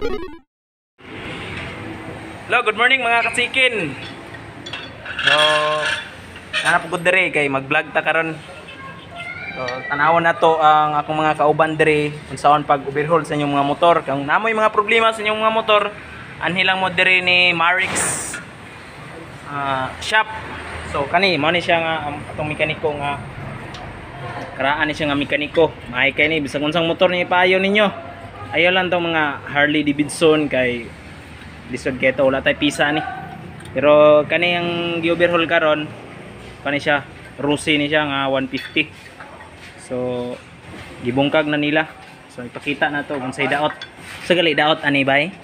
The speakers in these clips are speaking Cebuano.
Hello, good morning mga kasikin. So, hanap ko diri kay mag-vlog ta karon. So, tanawon na to ang akong mga kauban diri unsaon pag overhaul sa inyong mga motor. Kung namoy mga problema sa inyong mga motor, anhi lang mo diri ni Marix shop. So kani mao ni siya nga atong mekaniko nga karaan ni siya nga mekaniko. Maay kay ni bisag unsang motor ni ipayo ninyo. Ayo lang tong mga Harley Davidson kay lisod kay to, wala tay pisa ni. Pero kani ang gi-overhaul karon kani siya, Rusi ni siya nga 150. So gibungkag na nila. So ipakita na to kung say daot. Sa gali daot ani bay?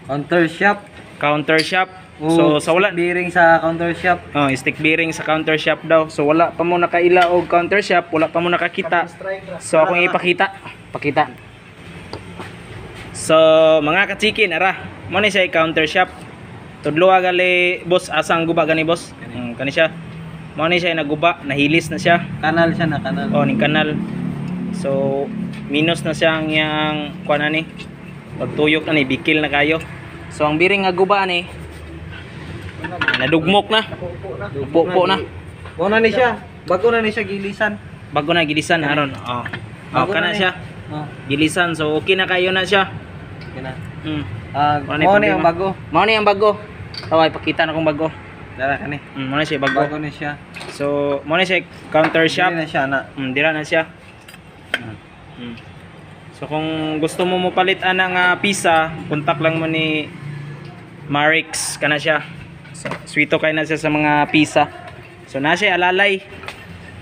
Counter shop. Counter shop. So sa wala bearing sa counter shop. Oh, stick bearing sa counter shop daw. So wala pa mo nakaila og counter shop, wala pa mo nakakita. So akong ipakita, pakita. So mga kachikin ara, mo ni siya counter shop. Tudlo gali boss, asang guba gani boss? Kani siya. Mo ni siya naguba, nahilis na siya. Kanal siya na kanal. Oh, ning kanal. So minus na siya ang iyang kuan ani. Pagtuyok na ni bikil na kayo. So ang bearing nga guba ani nadugmok na. Pupo na. Mo na ni siya. Bago na ni siya gilisan. Bago na gilisan aron. Oh. Oh, kana siya. Oh. Gilisan. So okay na kayo na siya. Okay na. Wala Mo ni ang bago. Mao ni ang bago. Taway pakita na kung bago. Dara kani. Mao ni siya bago. Bago ni siya. So mao ni siya counter shop. Dili na siya na. Dira na siya. So kung gusto mo mopalit ana nga pisa, kontak lang mo ni Marix kana siya. So sweeto kay na siya sa mga pisa. So na siya alalay.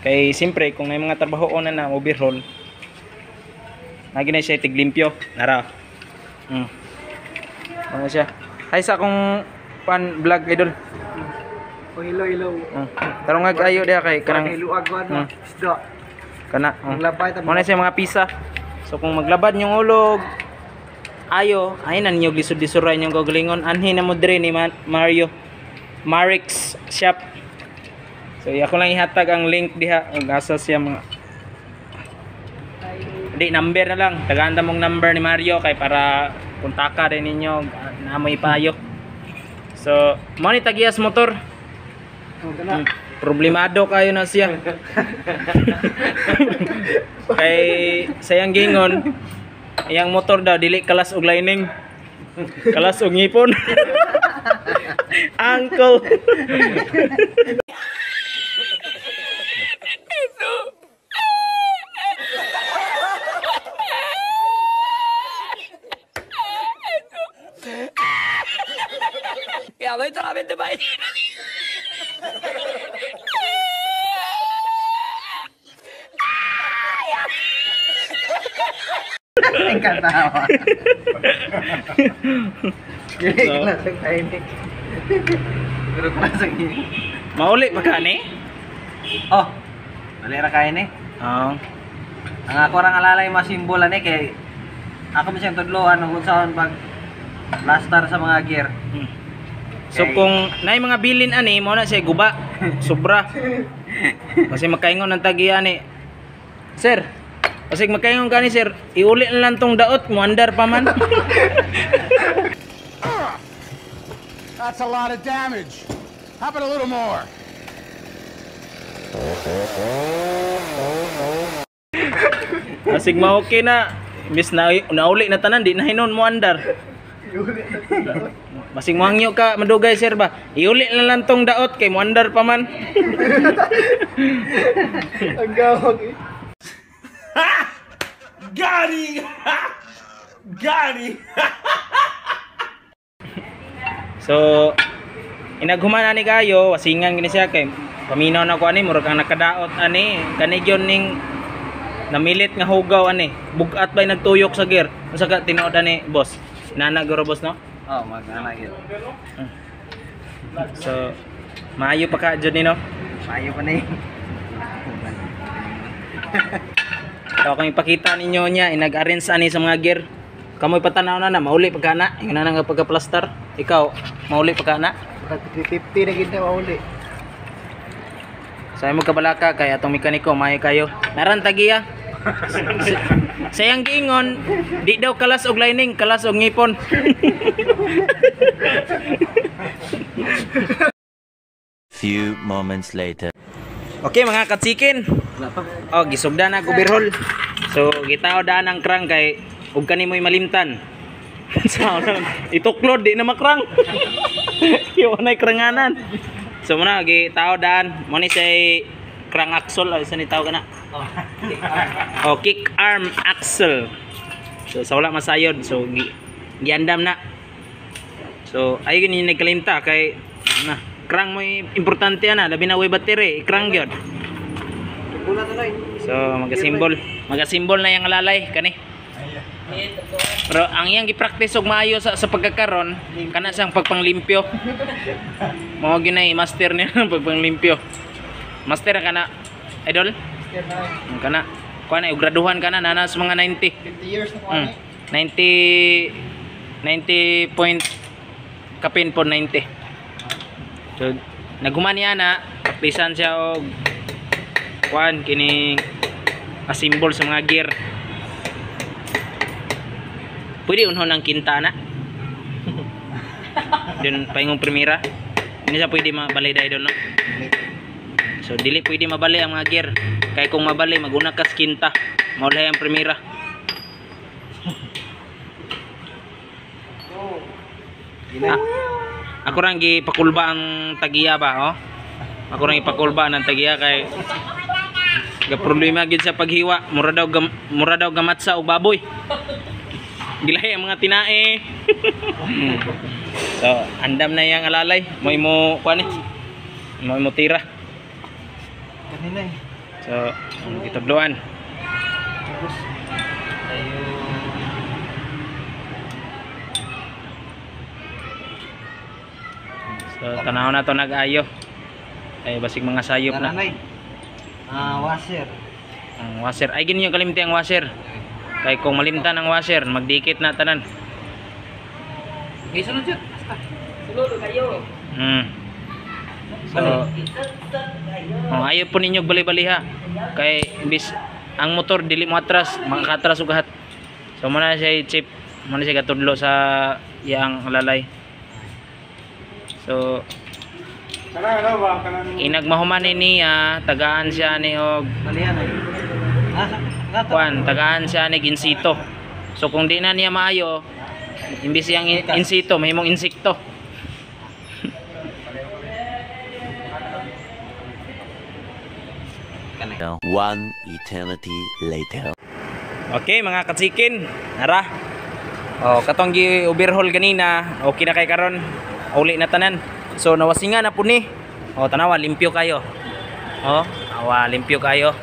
Kay siyempre kung may mga trabaho na na overhaul, lagi na siya tiglimpyo. Nara. Ano siya? Hi sa akong pan vlog idol. Oh, hello hello. Tarong nga ayo diha kay kanang luag ano, isda. Kana. Maglabay ta. Mo na siya mga pisa. So kung maglabad yung ulog ayo, ay na ninyo lisod-lisuray inyong gagalingon. Anhi na mo diri ni Mario Marix shop. So ako lang ihatag ang link diha ug asa siya mga di number na lang. Tagaan ta mong number ni Mario kay para kontaka rin ninyo na mo ipayo. So mo ni tagiyas motor. Problemado kayo na siya. Kay sayang gingon, iyang motor daw dili kalas og lining. Kalas og ngipon. Uncle. Ang katawa. Dili kalas og lining. Pero kalas og ngipon. Mauli pa ka ni? Oh. Dali ra kay ni. Oo. Ang ako rang alalay masimbol ani kay ako man siyang tudloan kung unsaon pag plaster sa mga gear. So kung naay mga bilin ani mo na siya guba, sobra. Kasi makaingon ang tagiya ni. Sir, kasi makaingon ka ni sir, iuli na lang tong daot mo andar pa man. That's a lot of damage. How about a little more? Asig ma okay na, miss na nauli na tanan di na hinon mo andar. Basig mohangyo ka madugay sir ba. Iuli na lang tong daot kay mo andar pa man. Ang gawag eh. Got him! Got him! So inaghuman ani kayo, wasingan gini siya kay paminaw na ko ani murag kang nakadaot ani kani gyud ning namilit nga hugaw ani. Bugat bay nagtuyok sa gear. Unsa ka tinuod ani boss? Nana guro boss no? Oh, mag-ana gyud. So maayo pa ka jud ni no. Maayo pa ni. So akong ipakita ninyo niya inag-arrange ani sa mga gear. Kamoy patanaw na na mauli pa ka na. Ingon na nga pagka-plaster. Ikaw mauli pa ka na. 350 na gid na mauli. Sa imo kabalaka kay atong mekaniko maayo kayo. Naran tagiya. Sayang giingon, di daw kalas og lining, kalas og ngipon. Few moments later. Okay mga katsikin. Oh, gisugda na overhaul. So gitao daan ang krang kay ug kani mo'y malimtan. So, ituklod di na makrang. Yung nay kranganan. So muna gitao daan mo ni say krang axle ay sa ni tawag kana. Oh, kick arm axle. So sa wala masayod, so giandam na. So ay gini nagkalimta kay na krang mo importante ana, labi na way battery, krang gyud. So magasimbol na yang alalay kani. Pero ang iyang gi-practice og maayo sa pagkakaron kana siyang pagpanglimpyo. Mao gyud nay master niya ang pagpanglimpyo. Master ka na idol? Master na. Kana. Kuan ay graduhan kana na sa mga 90. 50 years na kuan. 90 90 point kapin po 90. So naghuman niya na praktisan siya og kuan kining asimbol sa mga gear. Pwede unhon ang kinta na. Dun paingong primera. Hindi siya pwede mabali dahil doon, no? So dili pwede mabali ang mga gear. Kay kung mabali maguna kas kinta. Maulay ang primera. Ah, ako rang gipakulba ang tagiya ba, oh? Ako rang ipakulba ng tagiya kay ga problema gid sa paghiwa. Mura daw gamatsa og baboy. Gilahi ang mga tinae. So, andam na yang alalay. Mo imo kuan eh. Mo imo tira. Kanina eh. So, gitudloan. Tapos tayo. So, tanaw na to nag-ayo. Ay basig mga sayop na. Naranay. Ah, washer. Ang washer. Ay gini yung kalimti ang washer. Kay kung malimtan ang washer, magdikit na tanan. Okay, sunod yun. Sunod kayo. So, oh, ayaw po ninyo bali-bali ha. Kay imbis ang motor dili mo atras, makakatras og hat. So muna siya chip, muna siya gatudlo sa iyang lalay. So inagmahuman ni niya, tagaan siya ni og Balihan ay. Ah, kuan, tagaan siya ni ginsito. So kung di na niya maayo, imbis siyang insito, mahimong insekto. One eternity later. Okay mga katsikin, nara. Oh, katong gi overhaul ganina, okay na kay karon. Uli na tanan. So nawasingan na pud ni. Oh, tanawa limpyo kayo. Oh, awa limpyo kayo.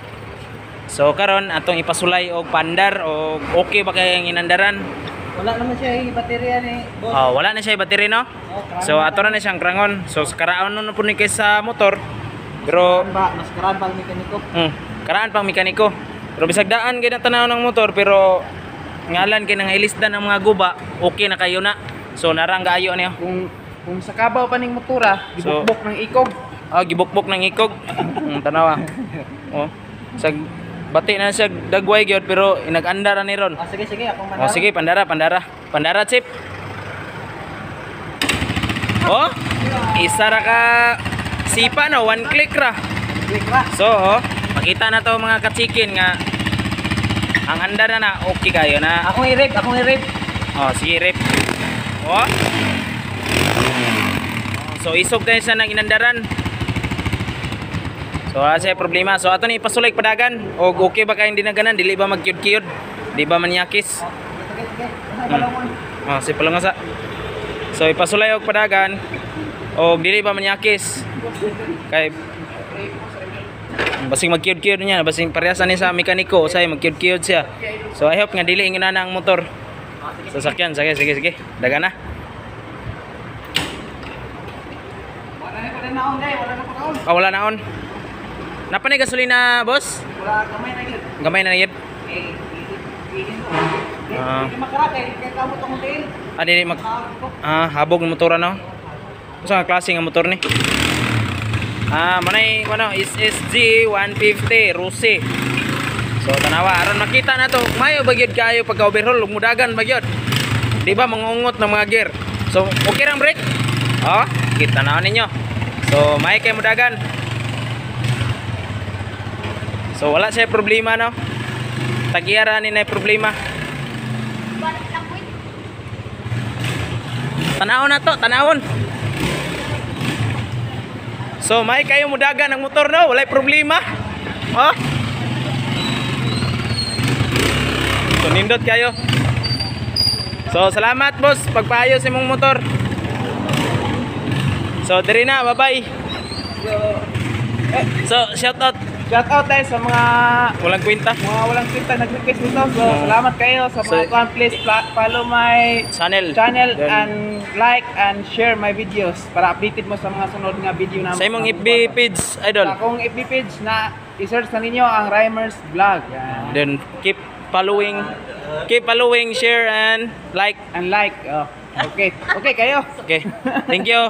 So karon atong ipasulay og pandar og okay ba kay ang inandaran? Wala naman siya yung baterya ni boss. Oh, wala na siya battery, no? Oh, So ato na siyang krangon. So sa karaon no pud ni kay sa motor. Pero ba, mas karaan pang mekaniko. Karaan pang mekaniko. Pero bisag daan kay na tanaw ng motor pero ngalan kay nang ilisdan ang mga guba, okay na kayo na. So narang gaayo niyo. Kung sa kabaw pa ning motora, So- gibukbok ng ikog. Ah, gibukbok ng ikog. Tanawa. Oh. Sag bati na siya dagway gyud pero inag-andar ni ron. Ah, sige sige, akong Oh, sige, pandara, pandara. Pandara, chip. Oh, isa ra ka sipa no, one click ra. Click ra. So, oh, makita na to mga kachikin nga ang andar na na okay kayo na. Akong i-rip, akong i-rip. Oh, sige, rip. Oh. So isog tayo sa nang inandaran. So wala siya problema. So ato ni ipasulay padagan. Og okay ba kayong dinaganan? Dili ba magkiyod-kiyod? Di ba manyakis? Sige, sige. Oh, si palungasa. So ipasulay og padagan. Og dili ba manyakis? Kay basing magkiyod-kiyod niya, basing parehas ani sa mekaniko, usay magkiyod-kiyod siya. So I hope nga dili ingon na ang motor. Sasakyan, sige sige sige. Dagan na. Wala na ko naon, day, wala na ko naon. Ah, wala naon. Napa ni gasolina, boss? Wala gamay na gyud. Gamay na gyud. Eh, ihin ko. Ah. Di makara kay kay kamot akong tail. Ah, dili mag ah, habog ng motor ano? Unsa nga klase nga motor ni? Ah, manay ano, SSG 150 Rusi. So tanawa aron makita na to, mayo ba gyud kayo pagka overhaul ug mudagan ba gyud. Di ba mangungot ng mga gear. So okay rang brake. Oh, kita na ninyo. So may kay mudagan. So wala siya problema, no. Tagiyara ni na problema. Tanawon na to, tanawon. So may kayo mudagan ang motor, no, walay problema. Oh. So nindot kayo. So salamat, boss, pagpaayos imong motor. So diri na, bye-bye. So, eh, So shout out. Shout out tayo sa mga walang kwenta. Mga walang kwenta nag-request nito. So, salamat kayo sa mga So, kuan, please follow my channel channel Then, and like and share my videos para updated mo sa mga sunod nga video na sa imong FB page, idol. Sa akong FB page na i-search na ninyo ang Rhymers Vlog. Yan. Then keep following, share and like. And like. Oh. Okay. Okay kayo. Okay. Thank you.